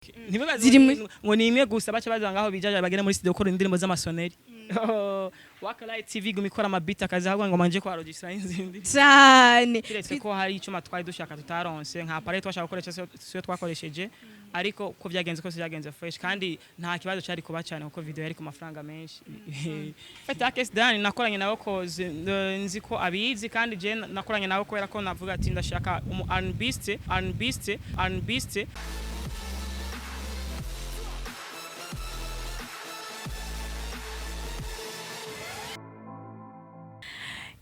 Ntibibaze Ziri muri- ngo ni imwe gusa, baca baza ngaho bijaja, bagenda muri studio gukora indirimbo z'amasoneri. Wakalight TV guma ikora amabit akazi, ahubwo ngo manje kwa registra izindi. Cyane. Kiretse ko hari icuma twari dushaka tutaronse, nka appareil twashaka gukoresha siyo twakoresheje, ariko ko byagenze kose byagenze fresh, kandi nta kibazo cyari kuba cyane kuko video yari ku mafaranga menshi. Fata Akes Dan, nakoranye nawe koze nzi ko abizi, kandi je nakoranye nawe kubera ko navuga ati ndashaka umu R&Bist, R&Bist, R&Bist.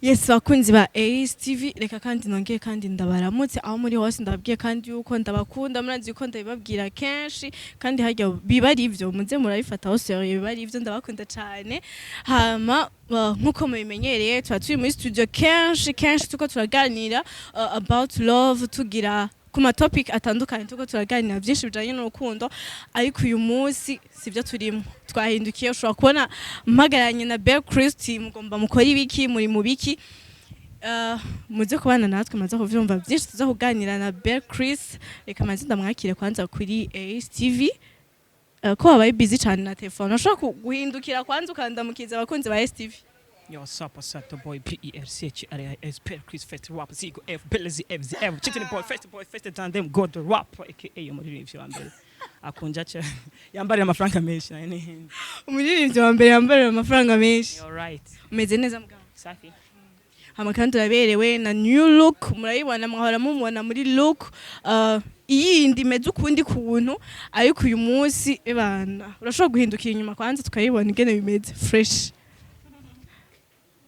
Yes, bakunzi ba ASTV, reka kandi nongeye kandi ndabaramutse aho muri hose. Ndababwiye kandi yuko ndabakunda, murazi yuko ndabibabwira kenshi, kandi harya biba ari ivyo muze murabifata hose, biba ari ivyo, ndabakunda cyane. Hama nkuko mubimenyereye, tuba turi muri studio kenshi kenshi, tuko turaganira about love, tugira ku ma topic atandukanye, tuko turaganira byinshi bijanye n'urukundo. Ariko uyu munsi sibyo turimo, twahindukiye. Ushobora kubona mpagararanye na Bell Christ, mugomba mukora ibiki, muri mu biki? Muze kubana natwe, maze kuvyumva byinshi tuza kuganira na Bell Chris. Reka manze ndamwakire kwanza kuri ASTV. Ko wabaye busy cyane na telefone, ushobora guhindukira kwanza ukandamukiza abakunzi ba STV. Yo, what's up, what's up, the boy P E L C H R I S P Chris Fest Rap Zigo F B L Z F Z F Chicken Boy Fest Boy Fest Tandem God Rap aka umuririmbyi wa mbere akunja cyane yambarira amafaranga menshi nayo ni Umuririmbyi wa mbere yambarira amafaranga menshi. All right. Umeze neza mugabo? Safi. Hama kandi uraberewe na new look, murayibona, mwahora mumubona muri look iyindi imeze ukundi kuntu, ariko uyu munsi ebana urashobora guhindukira inyuma kwanza tukayibona ingene bimeze fresh.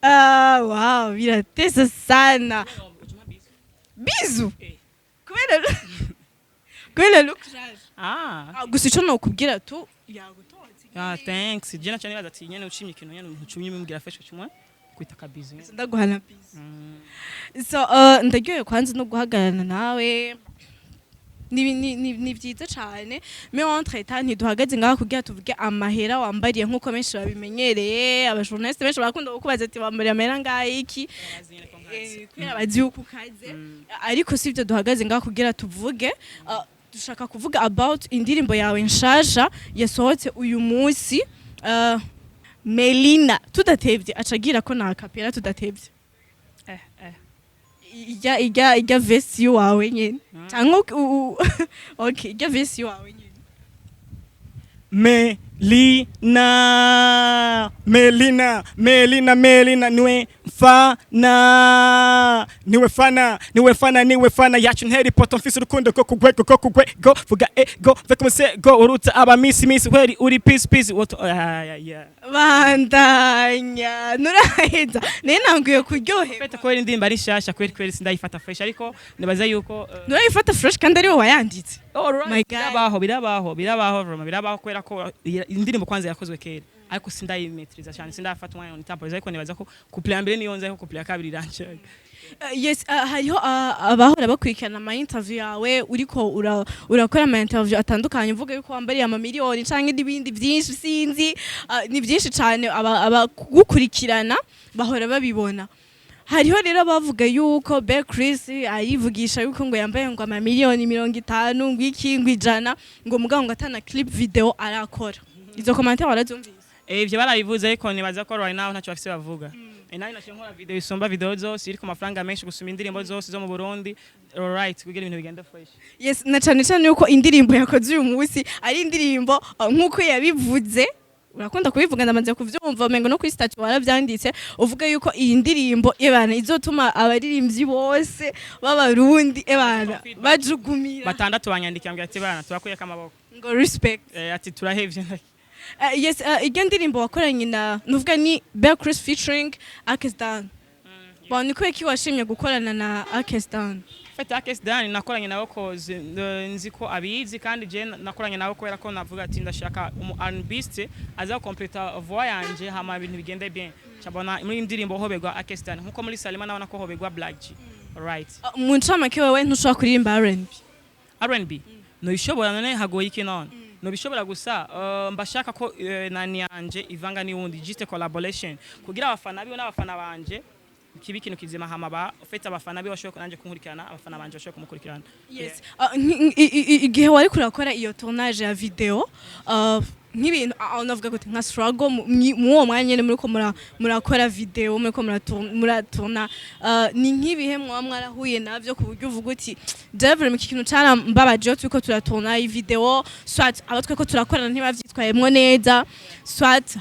Ah, wow, biratesa sana, bizu kubera look shaje. Ah. Ah, gusa ico nokubwira tu yagutonze. Ah, thanks. Je nacho nibaza ati nyene ushimye ikintu, nyene ntucumye mumbwira fresh kimwe kwita kabizi. Ndaguhana bizu. So ndaryohewe kwanza no guhagararana nawe, ni vyiza cane. Mais entre temps ntiduhagaze ngaha kugira tuvuge amahera wambariye nkuko benshi babimenyereye. Abajournaliste benshi barakunda kukubaza ati wambariye amahera ngaha iki? Kubera bazi yuko ukaze, ariko sivyo duhagaze ngaha kugira tuvuge. Dushaka kuvuga about indirimbo yawe nshasha yasohotse uyu munsi, Melina. Tudatevye acagira ko na kapera tudatevye. Eh eh. Ijya verse wawe nyene cyangwa okay, ijya verse wawe nyene. Melina, Melina, Melina, Melina, niwe mfana, niwe fana, niwe fana, niwe fana yacu. Ntera ipoto mfise urukundo ko kugwego ko kugwego, vuga ego ve kumusego, urutsa aba misi misi kweri uri peace peace woto ah, yeah, yeah. Bandanya, nuraheza naye nanguye kuryoherwa. Fete kweri indirimbo ari shasha kweri kweri, sindayifata fresh, ariko nibaza yuko Nurayifata fresh kandi ari wowe wayanditse. Alright, My God. birabaho, birabaho, birabaho vraiment, birabaho kubera ko indirimbo kwanza yakozwe kera, ariko sindayimetriza cyane, sindafata umwanya ngo nitamporize, ariko nibaza ko couple ya mbere niyo nzi, ariko couple ya kabiri iranje. Yes, hariho abahora bakurikirana ama interview yawe, uriko urakora ama interview atandukanye, uvuga yuko wambariye ama miliyoni canke n'ibindi byinshi, sinzi, ni byinshi cane, abagukurikirana bahora babibona. Hariho rero abavuga yuko Bell Chris arivugisha yuko ngo yambaye ngo ama miliyoni 50, ngo iki, ngo 100, ngo mugabo ngo atana clip video arakora. Izo commentaire warazumvise? Ivyo barabivuze, ariko nibaza ko right now ntacyo bafise bavuga. Nari naciye nkora video isumba video zose, iri ku mafaranga menshi gusumba indirimbo zose zo mu Burundi. Alright, kugira ibintu bigende fresh. Yes, na cane cane yuko indirimbo yakoze uyu munsi ari indirimbo nkuko yabivuze, urakunda kubivuga, ndamaze kuvyumva umengo no kuri statut waravyanditse, uvuga yuko iyi ndirimbo ebana izotuma abaririmbyi bose b'Abarundi ebana bajugumira. Batandatu banyandikiye ambwira ati bana turakuyeko amaboko. Ngo respect. Ati turahevye. Yes, iryo ndirimbo wakoranye na, nuvuga ni Bell Chris featuring Akesdan. Bon, ni kubera iki washimye gukorana na Akesdan? Fete Akes Dan, nakoranye nawe koze nzi ko abizi, kandi je nakoranye nawe kubera ko navuga ati ndashaka umu R&Bist aza completa voix yanje, hama ibintu bigende bien. Cabona muri indirimbo hobegwa Akes Dan nkuko muri Salima nabona ko hobegwa Black G. Alright. Mu ncamake wewe ntushobora kuririmba R&B? R&B nobishobora, none hagoye iki? None nobishobora gusa mbashaka ko nani yanje ivanga n'uwundi, juste collaboration kugira abafana biwe n'abafana banje. Kiba ikintu kizima, hama ba ufite abafana be bashoboye nanje kunkurikirana, abafana banje bashoboye kumukurikirana. Yes. Igihe wari kurakora iyo tournage ya video, nk'ibintu navuga gute, nka struggle mu uwo mwanya nyene muriko murakora video, muriko muratourna, ni nk'ibihe mwaba mwarahuye navyo ku buryo uvuga uti: "Devil, iki kintu carambabaje iyo turiko turatourna iyi video"? Soit abo tweko turakorana ntibavyitwayemwo neza, soit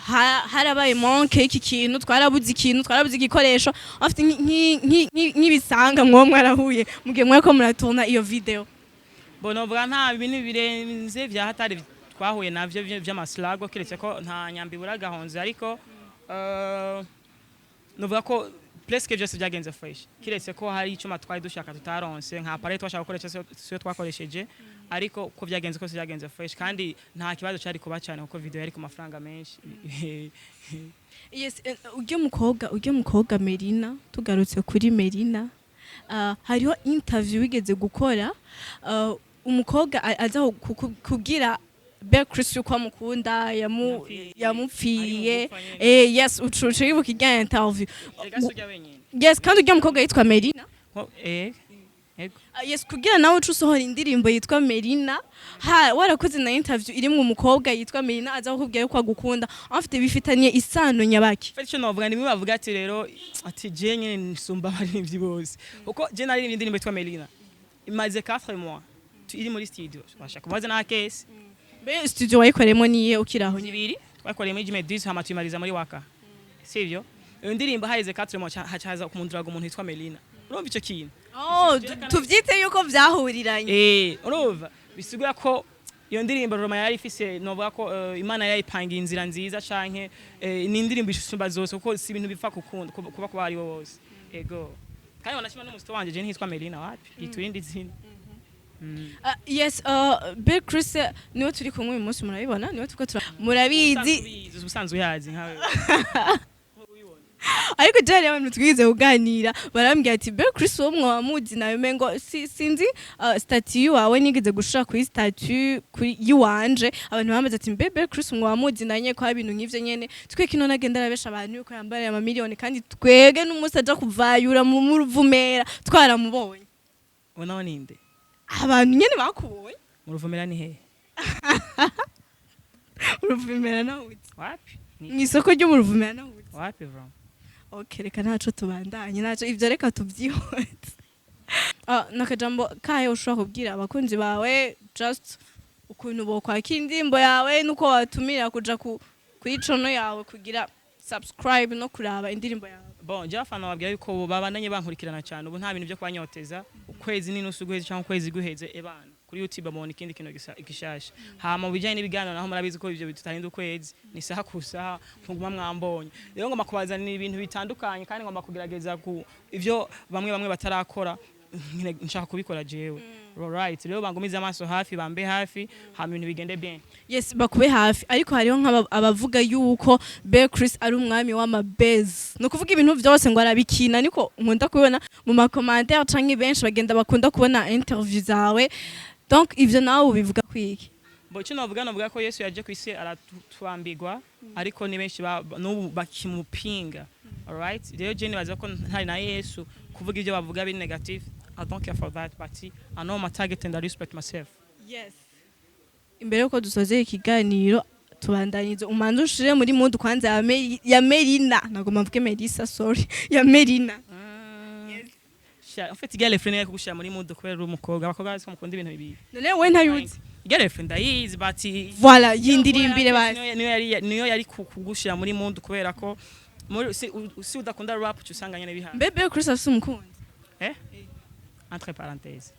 harabaye manque y'iki kintu, twarabuze ikintu, twarabuze igikoresho, afite nk'ibisanga mwoba mwarahuye mu gihe mwariko muratourna iyo video. Bon, novuga nta bintu birenze vya hatari twahuye navyo vy'amaslago, keretse ko nta nyambi buragahonze, ariko novuga ko presque byose byagenze fresh, kiretse ko hari icuma twari dushaka tutaronse, nka appareil twashaka gukoresha siyo twakoresheje, ariko uko byagenze kose byagenze fresh, kandi nta kibazo cyari kuba cyane kuko video yari ku mafaranga menshi. Yes, urya mukobwa Merina, tugarutse kuri Merina, hariho interview wigeze gukora, umukobwa aza kubwira Bel Chris yuko amukunda, Yamupfiriye. yamupfiriye. Ari mu gupfa nyene. Yes, ucuca wibuka irya interview? Erega si urya wenyene. Yes, kandi urya mukobwa yitwa Merina. Ego. Yes, kugira nawe uca usohora indirimbo yitwa Merina, ha warakoze na interview irimwo umukobwa yitwa Merina aza kukubwira yuko agukunda, afite bifitaniye isano nyabaki? Fete, icyo novuga ni bimwe bavuga ati rero ati je nyene nsumba abaririmbyi bose, kuko je naririmbye indirimbo yitwa Melina imaze 4 mois iri muri studio, bashaka kubaza na case. Mbe studio wayikoreyemo niye ukiri aho nyene? Zibiri twakoreye muri Jime 10, hama tuyimariza muri Waka, sivyo? Iyo ndirimbo haheze 4 mois hacaza kumunduraga umuntu yitwa Melina. Urumva ico kintu? Oh, tuvyite yuko vyahuriranye. Urumva bisigura ko iyo ndirimbo Roma yari ifise, novuga ko Imana yayipangiye inzira nziza, canke ni indirimbo isumba zose, kuko si ibintu bipfa kukunda kuba kuba ari bo bose. Ego, kandi wanashima n'umusito wanje, je ntitwa Melina, wapi, yitwa irindi zina. Yes, Bill Chris niwe turi kumwe uyu munsi, murabibona, niwe turiko murabizi. Ubusanzwe uyazi nkawe. Ariko je hariho abantu twigize kuganira barambwira ati: "Bill Chris uwo mwamuzi nawe mengo sinzi statut wawe nigeze gushira kuri statut kuri yiwanje." Abantu bamaze ati: "Mbe Bill Chris mwamuzi nanye kwa ibintu nk'ivyo nyene twe kino nagenda arabesha abantu yuko yambariye amamiliyoni, kandi twege n'umunsi aja kuvayura mu ruvumera twaramubonye." Unaho ninde? Abantu nyene bakubonye. Mu Ruvumera ni hehe? Uruvumera nawe? Wapi? Mw'isoko ryo mu Ruvumera nawe? Wapi bro. Okay, reka ntaco tubandanye naco ivyo, reka tuvyihoze. Nakajambo kahe ushobora kubwira abakunzi bawe, just ukuntu bokwakira indirimbo yawe nuko watumira kuja kuri channel yawe kugira subscribe no kuraba indirimbo yawe? Bon, je abafana babwira yuko babandanye bankurikirana cyane. Ubu nta bintu byo kubanyoteza, ukwezi n'inusu guheze cyangwa ukwezi guheze, ebana kuri YouTube babona ikindi kintu gishasha. Hama mu bijyanye n'ibiganiro naho, murabizi ko ivyo tutarinda ukwezi, ni saha ku saha muguma mwambonye. Rero ngomba kubazanira ibintu bitandukanye, kandi ngomba kugerageza ku ivyo bamwe bamwe batarakora, nshaka kubikora jewe. Alright, rero bangumize amaso hafi, bambe hafi, hama ibintu bigende bien. Yes, bakube hafi, ariko hariho nk'abavuga yuko Bel Chris ari umwami w'amabez, ni ukuvuga ibintu vyose ngo arabikina. Niko nkunda kubibona mu ma commentaires, canke benshi bagenda bakunda kubona interview zawe. Donc ivyo nawe ubivuga kwiki? Bo, icyo navuga ko Yesu yaje ku isi aratwambigwa, ariko ni benshi n'ubu bakimupinga. Alright, rero je nibaza ko ntari na Yesu kuvuga ibyo bavuga biri negative. I don't care for that, but I know my target and I respect myself. Yes, imbere yuko dusoze ikiganiro, tubandanyirize, umanze ushire muri mood kwanza ya Merina, nagomba mvuge Melissa, sorry, ya Merina. Sha, en fait girlfriend yari kugushira muri mood kubera uri umukobwa, abakobwa bazi ko mukunda ibintu bibi. None we ntayuzi? Girlfriend ndayizi, but Voilà, yindirimbire basi. Niyo yari kugushira muri mood kubera ko muri si udakunda rap uca usanga nyene bihaye. Mbe Bel Chris afise umukunzi? Eh, entre parenthèses.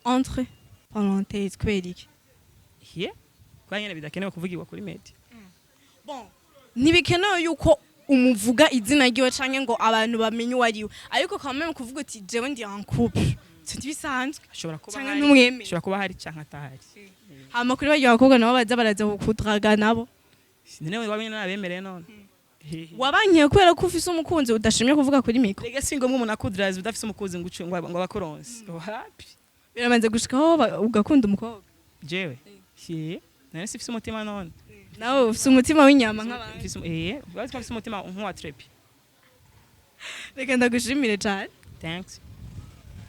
Entre parenthèses kubera iki? Here kwa nyene bidakenewe kuvugirwa kuri media. Bon, ntibikenewe yuko umuvuga izina ryiwe canke ngo abantu bamenye uwo ari we, ariko quand même kuvuga uti: "Jewe ndi en couple", ivyo ntibisanzwe? Ashobora kuba Canke hari, ntumwemeye? ashobora kuba hari canke atahari. Hama kuri barya bakobwa nabo baza baraza kukudraga nabo? None wamenye nabemereye none? Wabankiye kubera ko ufise umukunzi udashimye kuvuga kuri micro? Rega si ngombwa umuntu akudraza udafise umukunzi ngo ngo abakuronse, wapi. Biramaze gushikaho ugakunda umukobwa? Jewe ye none sifise umutima none? Nawe ufise umutima w'inyama nk'abandi? Mfise bazi ko mfise umutima nk'uwa trepi. Reka ndagushimire cyane. Thanks.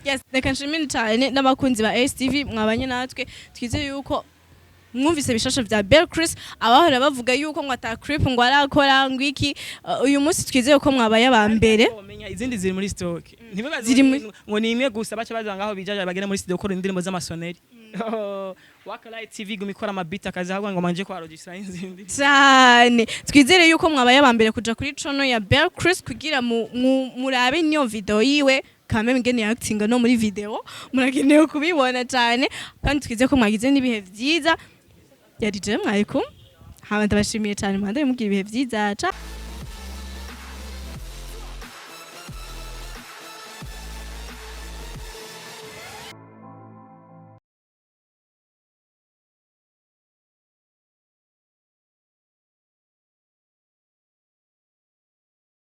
Yes, reka nshimire cyane n'abakunzi ba STV mwabanye natwe. Twizeye yuko mwumvise bishasha vya Bell Chris. Abahora bavuga yuko ngo ata clip ngo arakora ngo iki, uyu munsi twizeye ko mwabaye aba mbere. Womenya izindi ziri muri stock, ntibibaze Ziri muri- ngo ni imwe gusa. Baca baza ngaho bijaja bagenda muri studio gukora indirimbo z'amasoneri. Wakalight TV guma ikora amabit akazi ahubwo ngo manje kwa registra izindi. Cyane, twizere yuko mwabaye aba mbere kuja kuri channel ya Bell Chris kugira murabe niyo video yiwe kame ngene acting no muri video muragenewe kubibona cyane. Kandi twizeye ko mwagize n'ibihe vyiza. Yari je mwari kumwe haba, ndabashimiye cyane, muhande mugira ibihe vyiza. Ciao.